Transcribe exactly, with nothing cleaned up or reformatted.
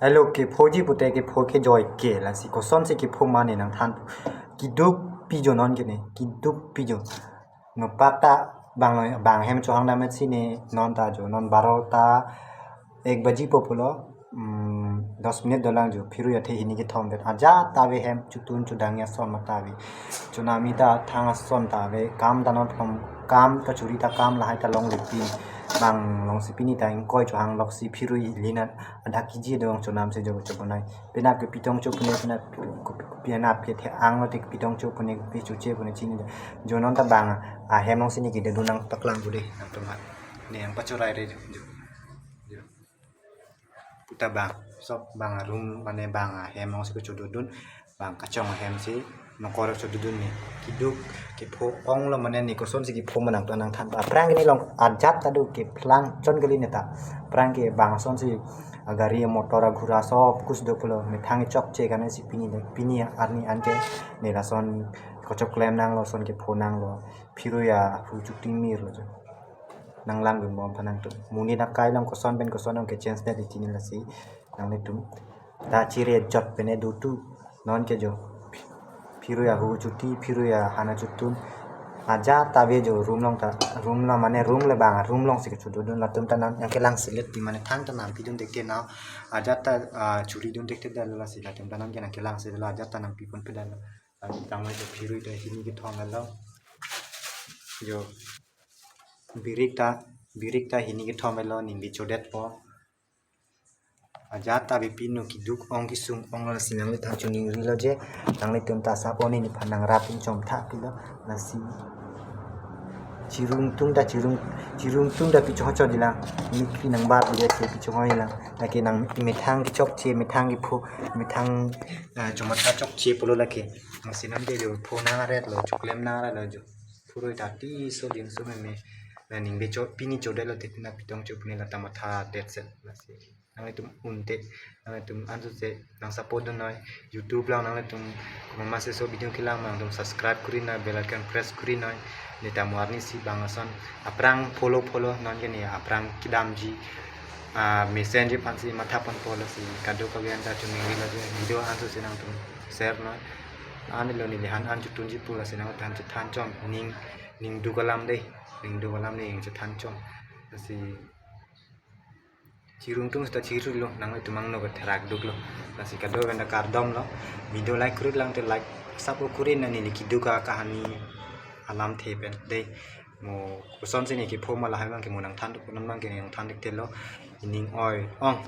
Hello, kephoji pute kepho ke joy ke, lasi kosonsi kepho ma ne nangthan. Kiduk pijo non ke ne, kiduk pijo. Nopak ta bang lo, bang hem chohang dam si ne non ta jo, non baro ta ek baji po pulo, mm, dos minute dolang jo, phirui athe hini kethom vet. Ajat ta ave hem chotun chodang ason mata ave. Chonam ta thang ason ta ave, kam ta non from kam ta churi ta kam lahai ta longle pin. Bang longsi pini ta ingkoi chohang loksi phirui lina adak kiji dong chonam si jo chobonai. Penap ke pitong cho pune, penap, penap ke the ang lo te pitong cho pune, pi chuche pune chini. Jo non ta bang ahem longsi ne kede dun nangpaklang bude nangtum ha. Ne nangpachorai re jo. Jo. Puta bang, sok bang room mane bang ahem longsi kechododun, bang kachong ahem si nokor chododun ne. Kiduk kepho ong lo mane ne kosonsi kepho ma nangtum nangthan. Aphrang ke ne long ajat ta do keplang chon kali ne ta. Aphrang ke bang asonsi agari motor aghura sob kuch do pulo, methang chokche kane si pini le, pini arni anke ne lason kochok klem nanglo, son kepho nanglo, phirui ahu chuti mir lo jo. Nanglang dun bom tha nangtum. Monit akai along koson pen koson along ke change det di chini lasi. Nanglitum ta chiri jot pen ne do tu. Non ke jo. Phirui ahu chuti, phirui ahan chotun. Ajat ta ave jo room long ta, room long mane room le bang, room longsi kechododun latum ta nam yang kelang selet di mane thang ta nam pidun dek te nau. Ajat ta, ah, churi dun dek te dal lasi latum ta nam ke nang kelang selet lo ajat ta nam pipon pedal lo. Tang jo phirui ta hini kethom lo. Jo. Birik ta, birik ta hini kethom lo, ningve chodet po. Ajat ta ave pinu kiduk ong kesung ong lo si nangliphan choningri lo je. Nanglitum ta asap on neliphan nangrap inchom tha pilo. Lasi chirung tung ta chirung, chirung tung ta pichong chot dilang. Mikri nangbar bude si pichong dilang. Lake nang methang kechokche, methang kepho, methang, eh, chomatha chokche pulo lake. Lasi nang de jo pho nang aret lo, choklem nang aret lo jo. Phirui ta ti so din so meme. Na ningve cho pini chodet lo te pina pitong cho pini lata matha det set lasi. Nanglitum un te, nanglitum ansu se nang support dun noi. YouTube lang nanglitum komat masi so video kelang nangtum subscribe kuri noi, bell icon press kuri noi. Ne ta mo arni si bang ason aphrang follow follow non ke ne aphrang kedamji, ah, mesen ji aphansi matha pon follow si kado kave an ta choningri lo je video ansu se nangtum share noi. Ani lo neli han an chotunji pu lasi nang than chethan chom ning ning duk alam de, ning duk alam ne ning chethan chom. Lasi chirung tung seta chiru lo, nanglitum angno ke therak duk lo. Lasi kado ven ta kardom lo. Video like kuri lang te like, support kuri na neli kiduk akahani alam the pen de. Mo kosonsi ne kepho ma lahai bang ke mo nangthan duk, non bang ke nangthan duk te lo. Ining oi ong.